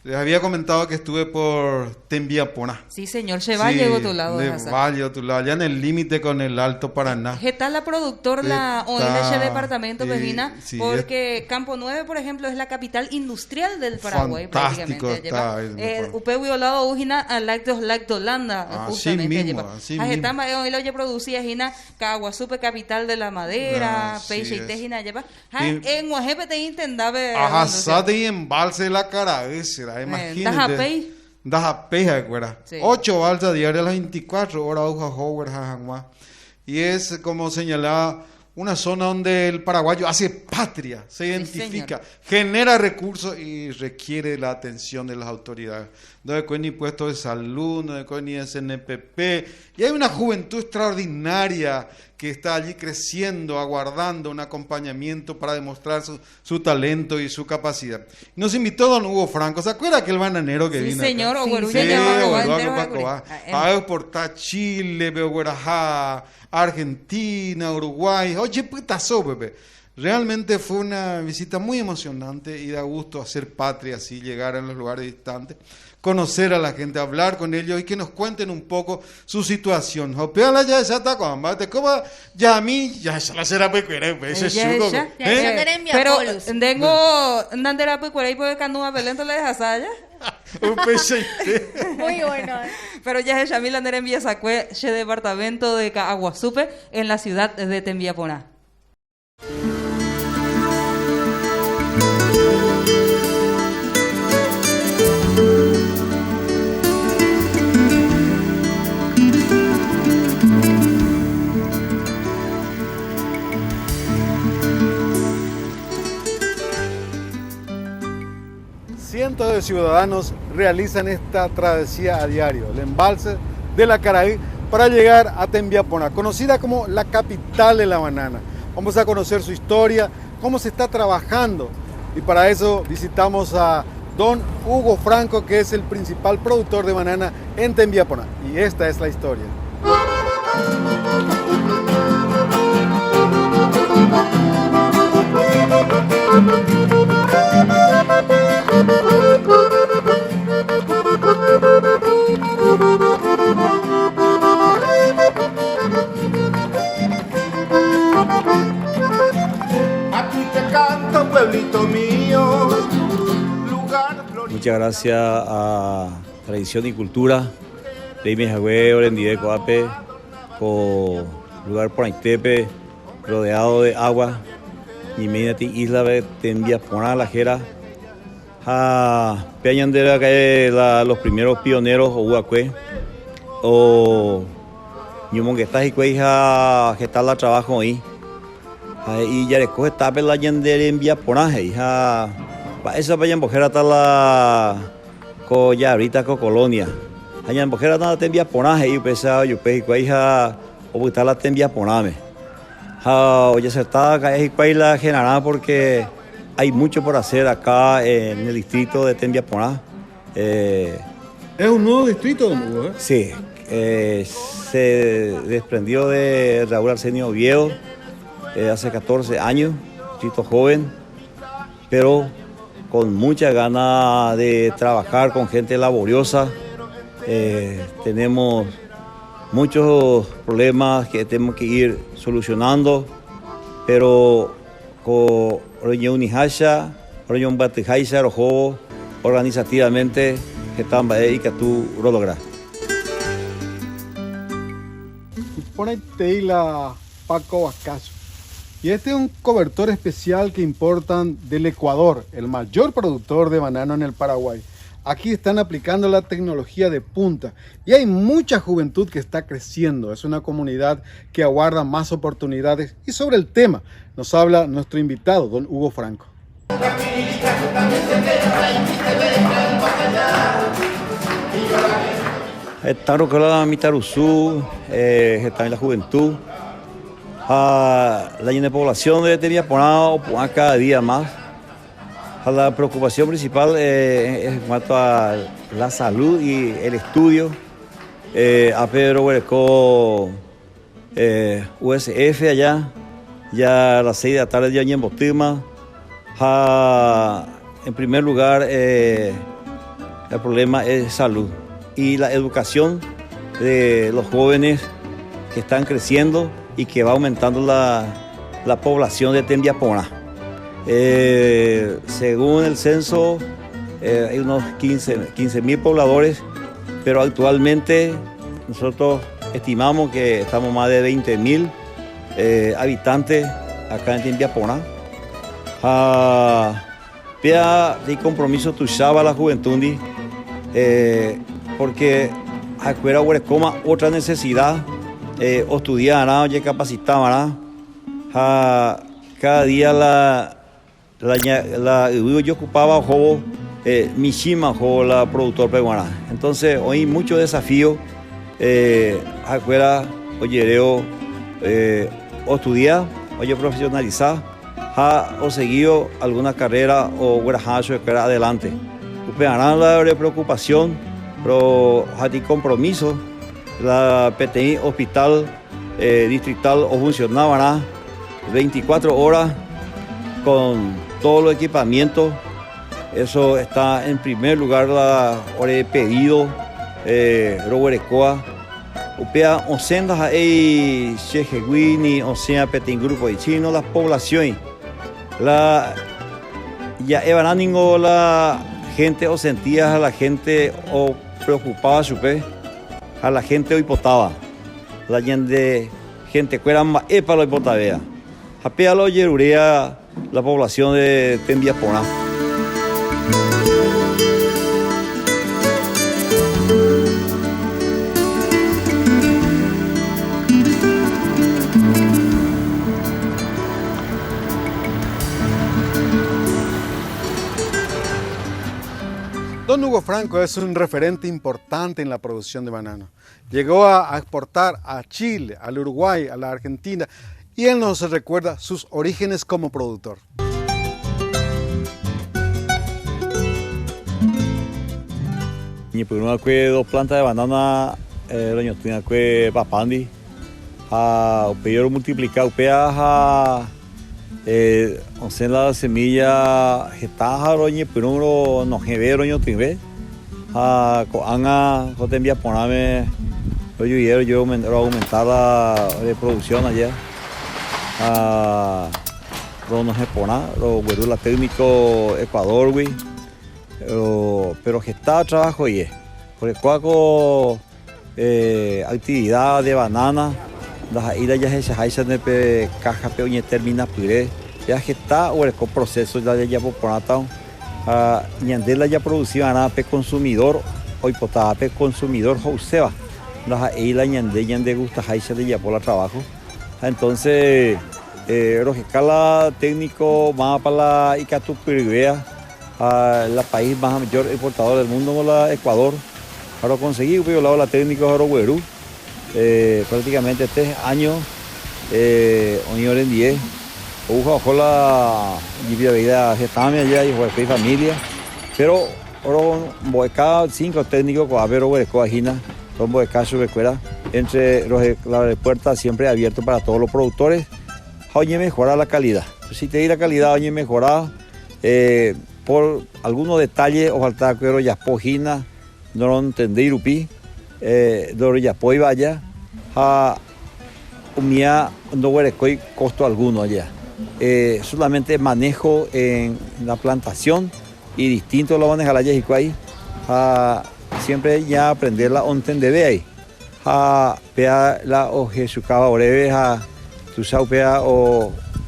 Les había comentado que estuve por Tembiaporã. Sí, señor, che valle Sí, otro lado de ahasa. Valle otro lado, allá en el límite con el Alto Paraná. Heta la productor la oĩ la che Está, departamento sí, pehína, sí, es porque Campo 9, por ejemplo, es la capital industrial del Paraguay, fantástico prácticamente. está Lleva, ahí, me acuerdo. upégui olado ou hína a Lácteos Lactolanda, Así justamente, mismo, lleva. así Ha heta mismo. mba'e oĩ la ojeproducía hína Caaguazúpe, capital de la madera, Así peichaite es. hína, lleva. Ha Y eg̃uahẽ peteĩ tendápe, don Lucio. Ahasate y embalse de la Caraícera, imagínate. Ndahapéi. Ndahapéi ha'ekuéra. Sí. 8 balsas diarias a las 24 horas, aguja, Howard, Jajangua. Y es, como señalaba, una zona donde el paraguayo hace patria, se Sí, identifica, señor. genera recursos y requiere la atención de las autoridades. No hay ni puesto de salud, no hay ni SNPP. Y hay una juventud extraordinaria que está allí creciendo, aguardando un acompañamiento para demostrar su talento y su capacidad. Nos invitó don Hugo Franco. ¿Se acuerda aquel bananero que Sí, vino acá? señor, Sí, Ogueruya Sí, llama a Ogueruya entero Paco Jacuri. va. Ah, A exportar Chile, Guarajá, Argentina, Uruguay. Oye, putazo, bebé. Realmente fue una visita muy emocionante y da gusto hacer patria así, llegar a los lugares distantes, conocer a la gente, hablar con ellos y que nos cuenten un poco su situación. Jopeala ya esa está con bate, como ya a mí, ya esa la será pues, pues, ese Ya, suco, ya. pues, Ya, ¿eh? ya tenés mi Pero Apollos. tengo Nandera Pucuera y por canoa Belén le dejas allá. Un peseite. Muy bueno. Pero ya es Yamil Andera envía sacue che departamento de Caaguazúpe en la ciudad de Tembiaporã. Cientos de ciudadanos realizan esta travesía a diario, el embalse de la Caraí, para llegar a Tembiaporã, conocida como la capital de la banana. Vamos a conocer su historia, cómo se está trabajando. Y para eso visitamos a don Hugo Franco, que es el principal productor de banana en Tembiaporã. Y esta es la historia. Aquí te canto, pueblito mío, lugar florido. Muchas gracias a Tradición y Cultura, Leime Jagüe, Orendide Coape, con lugar por Aitepe, rodeado de agua, Ñiménati Isla de Tembiaporã la Jera, a Peñandera que la, los primeros pioneros o Uacue, o Ñumonguetá y Cueja, que está la trabajo ahí. Y ya recoge tape la yandere en Viaporã, hija. Pa esa pa yambojera está la co ya ahorita co colonia. Yambojera está en Viaporã, y pesa yo pe hija o está la en Viaporã me. Ja, oye se está acá y la generará porque hay mucho por hacer acá en el distrito de Tembiaporã. Es un nuevo distrito, don Hugo, ¿eh? Sí, se desprendió de Raúl Arsenio Oviedo hace 14 años, distrito joven, pero con mucha gana de trabajar con gente laboriosa. Tenemos muchos problemas que tenemos que ir solucionando, pero con Roñeunijasha, Roñeumbatejaisha, Rojobo, organizativamente, que y que tú lo logras. Pone la Paco Vascazo. Y este es un cobertor especial que importan del Ecuador, el mayor productor de banano en el Paraguay. Aquí están aplicando la tecnología de punta y hay mucha juventud que está creciendo. Es una comunidad que aguarda más oportunidades y sobre el tema nos habla nuestro invitado, don Hugo Franco. Está la Mitaruzú, está en la juventud. La llena de población de Tembiaporã cada día más. La preocupación principal es en cuanto a la salud y el estudio. A Pedro Huerco, USF allá, ya a las 6 de la tarde ya en Botima. En primer lugar, El problema es salud y la educación de los jóvenes que están creciendo y que va aumentando la, la población de Tembiaporã. Eh, según el censo, eh, hay unos 15 mil pobladores, pero actualmente nosotros estimamos que estamos más de 20 mil eh, habitantes acá en Tembiaporã. Ha péa de compromiso tuicháva la juventud-ndi, eh, porque ha'ekuéra oguerekóma otra necesidad, eh, ostudiarã, ojekapacitava'erã, ha cada día la la la yvy ojokupáva ohóvo eh, michĩma ohóvo la productor-pe g̃uarã. Entonces oĩ mucho desafío eh, ha'ekuéra ojerévo eh, ostudia, ojeprofesionalisa ha osegívo alguna carrera ogueraha chupekuéra adelante. Upearã la ore preocupación roha'atĩ compromiso la peteĩ hospital distrital ofuncionavarã 24 horas con todos los equipamientos. Eso está en primer lugar la ore pedido roguerekóva. Upéva osẽ ndaha'éi chehegui ni osẽva peteĩ grupo-gui, sino la población-gui. La ja'evarã ningo la gente osentía ha la gente opreocupáva chupe ha la gente oipotáva. La ñande gentekuéra mba'épa la oipotavéva. Ha péva la ojeruréva la población de tembiaporã. Don Hugo Franco es un referente importante en la producción de banano. Llegó a exportar a Chile, al Uruguay, a la Argentina y él nos recuerda sus orígenes como productor. Ñepyrũ va'ekue dos planta de banana roñotỹ va'ekue papándi ha upéi romultiplica upéva ha osẽ la semilla heta ha roñepyrũ ronohẽve roñotỹve ha ko'ág̃a ko tembiaporãme rojuive roaumenta la ore producción aja ha ronohẽ porã rogueru la técnico Ecuador-gui pero heta trabajo-ie porque kóa ko Actividad de banana ndaha'éi la jahechaháichante pe caja-pe oñetermina pyre, péva heta oguereko proceso la jajapo porãta ha ñande la japroduci va'erã pe consumidor oipotáva, pe consumidor ho'uséva, ndaha'éi la ñande ñandegustaháicha jajapo la trabajo. Ha entonces roheka la técnico mávapa la ikatupyryvéva ha la país más mayor exportador del mundo ko la Ecuador. Ha rokonsegi upe olado la técnico ha rogueru prácticamente tres años oĩ orendie ou ha oho la ijypiaveída hetãme allá ijupe ifamilia pero rombo'eka cinco técnico ko'ápe roguerekóva hína rombo'eka chupekuéra entre la puerta siempre abierto para todos los productores ha oñemejora la calidad. Si te di la calidad oñemejora por algunos detalles ofalta rojapo hína norontendéi rupi ndorojapóiva aja ha umía ndoguerekói costo alguno aja. Solamente manejo en la plantación y distinto la maneja aja hikuái ha siempre ña aprende la ontendeve ahí ha péa la ojechukáva oréve ha tuicha upéva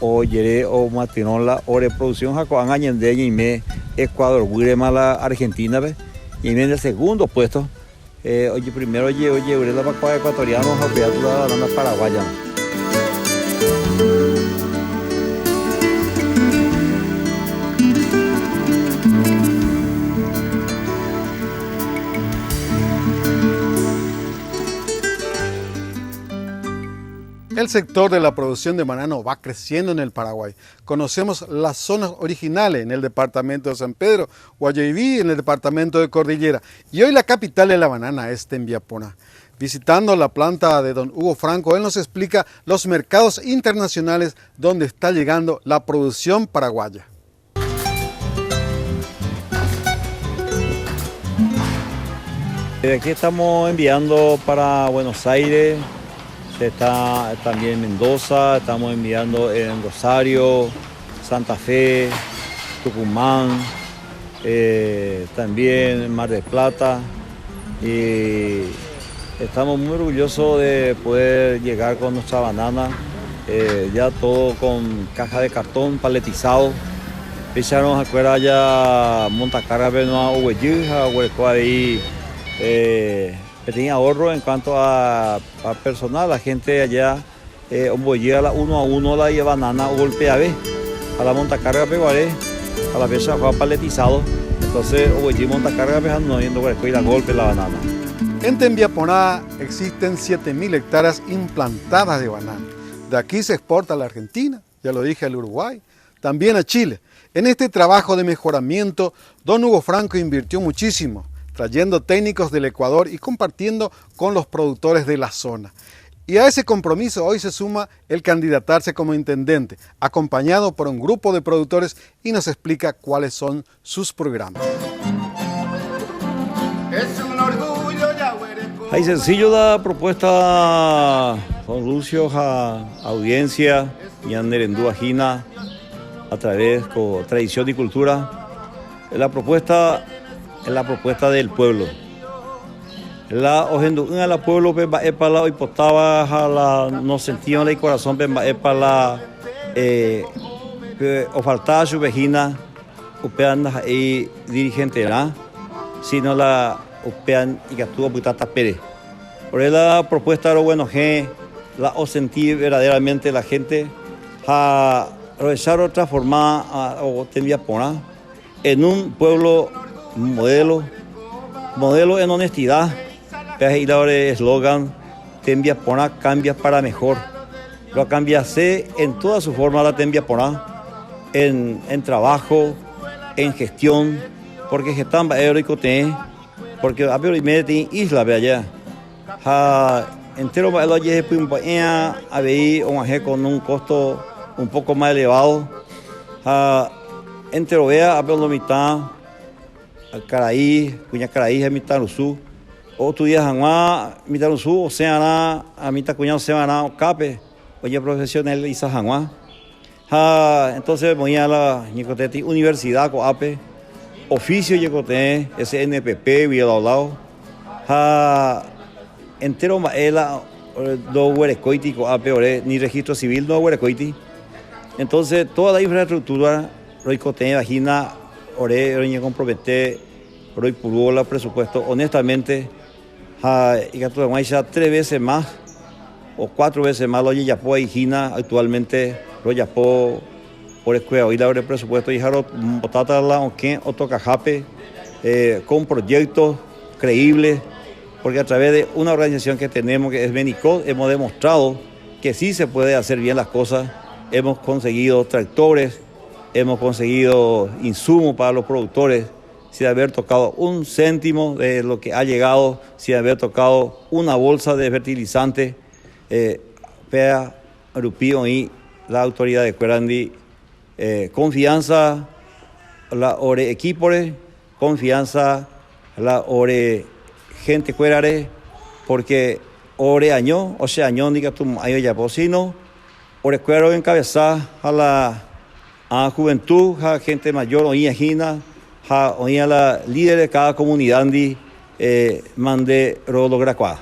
ojere omyatyrõ la ore producción ha ko'ág̃a ñande ñaime Ecuador guýrema la Argentina-pe ñaime en el segundo puesto oje primero ojeure la pakua ecuatoriano ha upéva la banana paraguaya. El sector de la producción de banano va creciendo en el Paraguay. Conocemos las zonas originales en el departamento de San Pedro, Guayaibí en el departamento de Cordillera y hoy la capital de la banana es Tembiaporã. Visitando la planta de don Hugo Franco, él nos explica los mercados internacionales donde está llegando la producción paraguaya. De aquí estamos enviando para Buenos Aires, se está también en Mendoza, estamos enviando en Rosario, Santa Fe, Tucumán, también en Mar del Plata. Y estamos muy orgullosos de poder llegar con nuestra banana, ya todo con caja de cartón paletizado. Echaron afuera ya montacarga no a ahí tenía ahorro en cuanto a personal, la gente allá la uno a uno la lleva banana o golpea a la montacarga peguaré, a la vez fue paletizado, entonces montacarga no yendo y la golpe la banana. En Tembiaporã existen 7.000 hectáreas implantadas de banana. De aquí se exporta a la Argentina, ya lo dije, al Uruguay, también a Chile. En este trabajo de mejoramiento, don Hugo Franco invirtió muchísimo, trayendo técnicos del Ecuador y compartiendo con los productores de la zona. Y a ese compromiso hoy se suma el candidatarse como intendente, acompañado por un grupo de productores, y nos explica cuáles son sus programas. Es un orgullo, Ahí sencillo la propuesta, don Lucio, a audiencia, Ñanerendú Ajina, a través con Tradición y Cultura. La propuesta es la propuesta del pueblo. La ojendu la pueblo pe mba'épa la oipotáva ha la no sentían el corazón pe mba'épa la pe ofaltaba chupe hína upéva ndaha'éi dirigenterã sino la upéva ikatu opyta tapére. Ore la propuesta roguenohẽ la osenti verdaderamente la gente ha rohecha rotransforma o tembiaporã en un pueblo modelo, modelo en honestidad, pe he'i la ore eslogan, tembiaporã cambia para mejor. Lo cambiase en toda su forma la tembiaporã, en trabajo, en gestión, porque heta mba'e roikotevẽ, porque ápe roime peteĩ isla pe allá. Ha entero mba'e la ojehepymba'éa avei og̃uahẽ con un costo un poco más elevado. Ha enterovéa ápe lo mitã karai, kuñakarai ha mitãrusu, ostudia hag̃ua mitãrusu osẽ'arã ha mitãkuña osẽva'erã okápe ojeprofesionaliza hag̃ua. Ha entonces oĩva la ñekotevẽ universidad ko'ápe, oficio ñekotevẽ SNPP gui lado ha entero mba'e la ndoguerekóiti ko'ápe ore ni registro civil ndoguerekóiti. Entonces toda la infraestructura roikotevẽva hína ore roñecompromete roipurúvo la presupuesto honestamente ha ikatu hag̃uáicha 3 veces más o 4 veces más lo ojejapo ahí hína actualmente rojapo por escuela hoy la ore presupuesto y jaro botata la okẽ otokahápe con proyectos creíbles, porque a través de una organización que tenemos que es Benicot hemos demostrado que sí se puede hacer bien las cosas. Hemos conseguido tractores, hemos conseguido insumos para los productores, sin haber tocado un céntimo de lo que ha llegado, sin haber tocado una bolsa de fertilizante. Pea, Rupío y la autoridad de Cuerandi, confianza la ore equipore, confianza la ore gente cuerare, porque ore año, o sea, año, ni que tu año ya sino ore cuero encabeza a la a juventud, a gente mayor, oía gina, a oía la líder de cada comunidad, mande ro logra cuá.